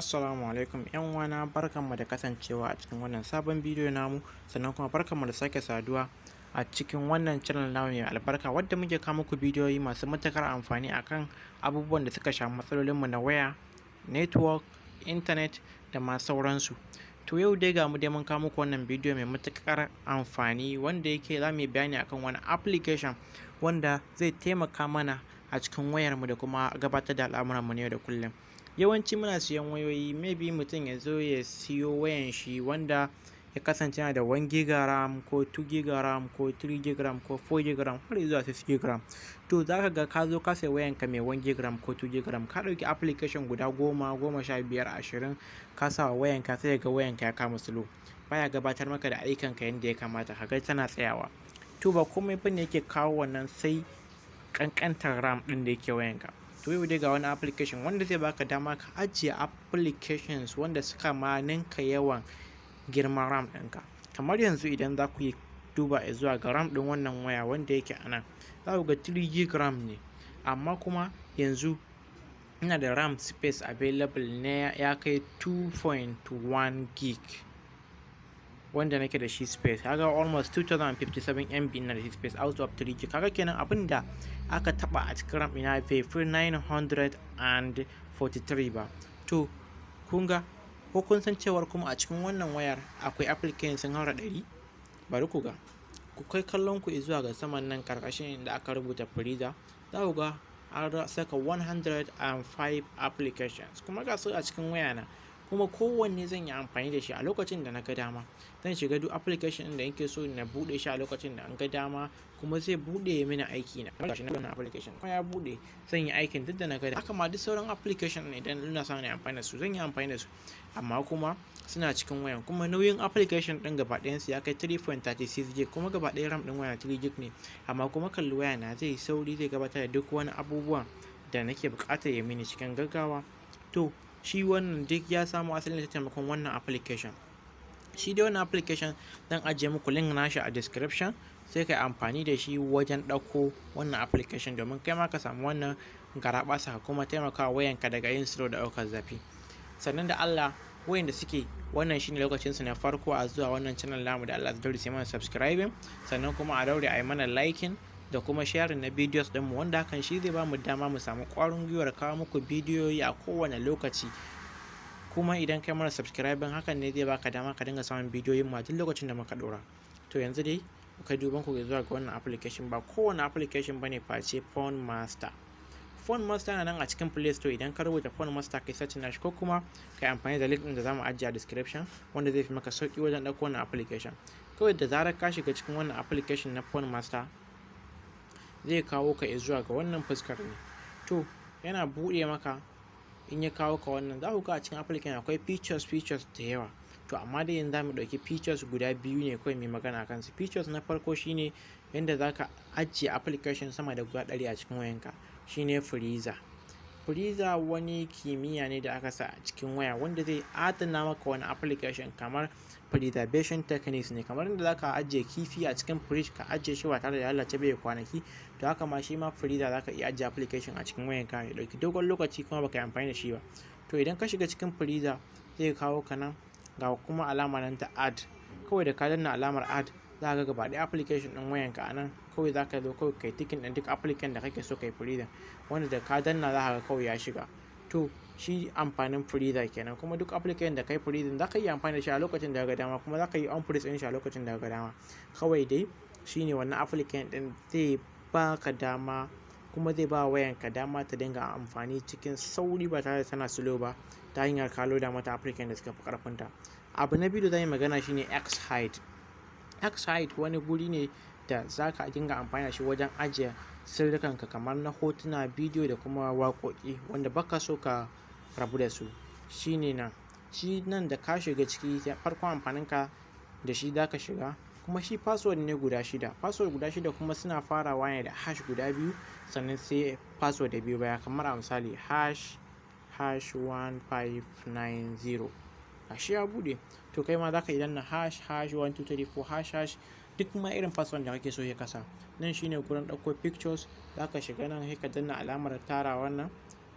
Assalamu alaikum 'yan uwana, barkanmu da kasancewa a cikin wannan sabon bidiyo namu, sannan kuma barkanmu da sake saduwa a cikin wannan channel namu mai albarka wadda muke kawo muku bidiyoyi masu matuƙar amfani akan abubuwan da suka shafi matsalolinmu na waya, network, internet da ma sauransu. To, yau dai ga mu dai mun kawo muku wannan bidiyo mai matuƙar amfani wanda yake za mu yi bayani akan wani application wanda zai taimaka mana a cikin wayarmu da kuma gabatar da al'amuranmu na yau da kullum. Yawanci muna siyan wayoyi, maybe mutum ya zo ya siyo wayan shi wanda ya kasance yana da 1 gig RAM ko 2 gig RAM ko 3 gig RAM ko 4 gig RAM har zuwa 6 gig RAM. To, za ka ga ka zo ka sayi wayanka mai 1 gig RAM ko 2 gig RAM, ka ɗauki application guda 10, 15, 20 ka sa wa wayanka, sai ka ga wayanka ya kama slow. Baya gabatar maka da ayyukanka yanda ya kamata, ka ga tana tsayawa. To, ba komai bane yake kawo wannan sai ƙanƙantar RAM ɗin da yake wayanka. To, yau dai ga wani application wanda zai baka dama ka ajiye applications wanda suka ma ninka yawan girman RAM ɗinka. Kamar yanzu idan za ku yi duba zuwa ga RAM ɗin wannan waya wanda yake a nan, za ku ga 3 gig RAM ne. Amma kuma yanzu ina da RAM space available ne ya kai 2.1 gig wanda nake da shi space. Kaga almost 2057 MB ina da shi space out of 3 gig. Kaga kenan abin da aka taɓa a cikin RAM ɗina bai fi 943 ba. To, kun ga ko kun san cewar kuma a cikin wannan wayar akwai application sun haura 100? Bari ku ga. Ku kai kallon ku zuwa ga saman nan ƙarƙashin inda aka rubuta freezer, za ku ga an saka 105 applications kuma ga su a cikin wayana. Kuma kowanne zan yi amfani da shi a lokacin da na ga dama. Zan shiga duk application ɗin da nake so na buɗe shi a lokacin da an ga dama, kuma zai buɗe mini aiki na. Gashi nan wannan application kuma ya buɗe, zan yi aikin duk da na ga dama. Haka ma duk sauran application ɗin, idan ina son na yi amfani da su, zan yi amfani da su, amma kuma suna cikin wayan. Kuma nauyin application ɗin gaba ɗayansu ya kai 3.36 gig, kuma gaba ɗaya RAM ɗin waya 3 gig ne. Amma kuma kalli, waya na zai sauri, zai gabatar da duk wani abubuwan da nake buƙatar ya mini cikin gaggawa. To, shi wannan duk ya samo asali ne ta taimakon wannan application. Shi dai wannan application zan ajiye muku link nashi a description, sai ka yi amfani da shi wajen ɗauko wannan application domin kai ma ka samu wannan garaɓasa ka kuma taimakawa wayanka daga yin slow da ɗaukar zafi. Sannan da Allah, wayanda suke wannan shine lokacin su na farko a zuwa wannan channel namu, da Allah su daure su yi mana subscribing, sannan kuma a daure a yi mana liking da kuma sharing na videos ɗinmu, wanda hakan shi zai bamu dama mu samu ƙwarin gwiwar kawo muku bidiyoyi a kowane lokaci. Kuma idan kai mana subscribing, hakan ne zai baka dama ka dinga samun bidiyoyin mu a duk lokacin da muka ɗora. To, yanzu dai kai duban ku zuwa ga wannan application, ba kowane application bane face Phone Master. Phone Master na nan a cikin Play Store. Idan ka rubuta Phone Master kai search nashi, ko kuma kai amfani da link ɗin da zamu ajiye a description, wanda zai fi maka sauki wajen ɗauko wannan application. Kawai da zarar ka shiga cikin wannan application na Phone Master, zai kawo ka zuwa ga wannan fuskar ne. To, yana buɗe maka, in ya kawo ka wannan, za ku ga a cikin application akwai features da yawa. To, amma dai yanzu za mu ɗauki features guda biyu ne kawai mai magana kan su. Features na farko shine yanda za ka ajiye application sama da guda 100 a cikin wayanka, shine freezer. Freezer wani kimiyya ne da aka sa a cikin waya wanda zai adana maka wani application, kamar preservation techniques ne, kamar yadda zaka ajiye kifi a cikin fridge, ka ajiye shi ba tare da ya lalace ba ya kwanaki. To, haka ma shi ma freezer, zaka iya ajiye application a cikin wayanka ya ɗauki dogon lokaci kuma baka yi amfani da shi ba. To, idan ka shiga cikin freezer, zai kawo ka nan, ga kuma alama nan ta add. Kawai da ka danna alamar add, za ka ga gaba ɗaya application ɗin wayanka a nan. Kawai za ka zo kawai kai ticking ɗin duk application da kake so kai freezing, wanda da ka danna za ka ga kawai ya shiga. To, shi amfanin freezer kenan. Kuma duk application da kai freezing, za ka iya amfani da shi a lokacin da ka ga dama, kuma za ka yi unfreeze ɗin shi a lokacin da ka ga dama. Kawai dai shine wannan application ɗin zai baka dama, kuma zai ba wayanka dama ta dinga amfani cikin sauri ba tare da tana slow ba, ta hanyar ka loda mata application da suka fi ƙarfinta. Abu na biyu da zan yi magana shine X-Hide. X-Hide wani guri ne da za ka dinga amfani da shi wajen ajiye sirrikanka, kamar na hotuna, bidiyo da kuma waƙoƙi wanda baka so ka rabu da su. Shine nan. Shi nan da ka shiga ciki, farkon amfaninka da shi za ka shiga, kuma shi password ne guda shida. Password guda shida, kuma suna farawa ne da hash guda biyu, sannan sai password da biyu baya, kamar a misali ##1590. Gashi ya buɗe. To, kai ma za ka yi danna ##1234##, duk ma irin password da kake so ya kasa. Nan shine gurin ɗauko pictures. Za ka shiga nan, sai ka danna alamar tara, wannan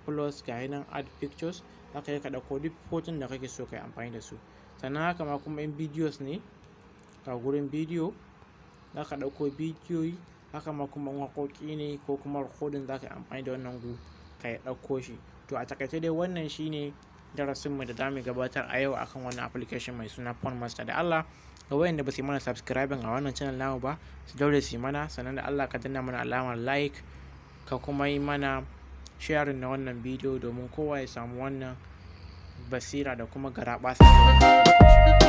plus, ga nan add pictures. Za ka iya ɗauko picture daga gallery, ko kuma ka ɗauko Za ka iya ka ɗauko duk hoton da kake so ka yi amfani da su. Sannan haka ma kuma in videos ne, ga gurin bidiyo, za ka ɗauko bidiyoyi. Haka ma kuma in waƙoƙi ne ko kuma recording, za ka yi amfani da wannan gu ka ɗauko shi. To, a taƙaice dai wannan shine darasinmu da za mu gabatar a yau akan wannan application mai suna Phone Master. Da Allah, ga wayanda ba su yi mana subscribing a wannan channel namu ba, su daure su yi mana. Sannan da Allah ka danna mana alamar like, ka kuma yi mana sharing na wannan bidiyo domin kowa ya samu wannan basira da kuma garaɓasa da wannan application.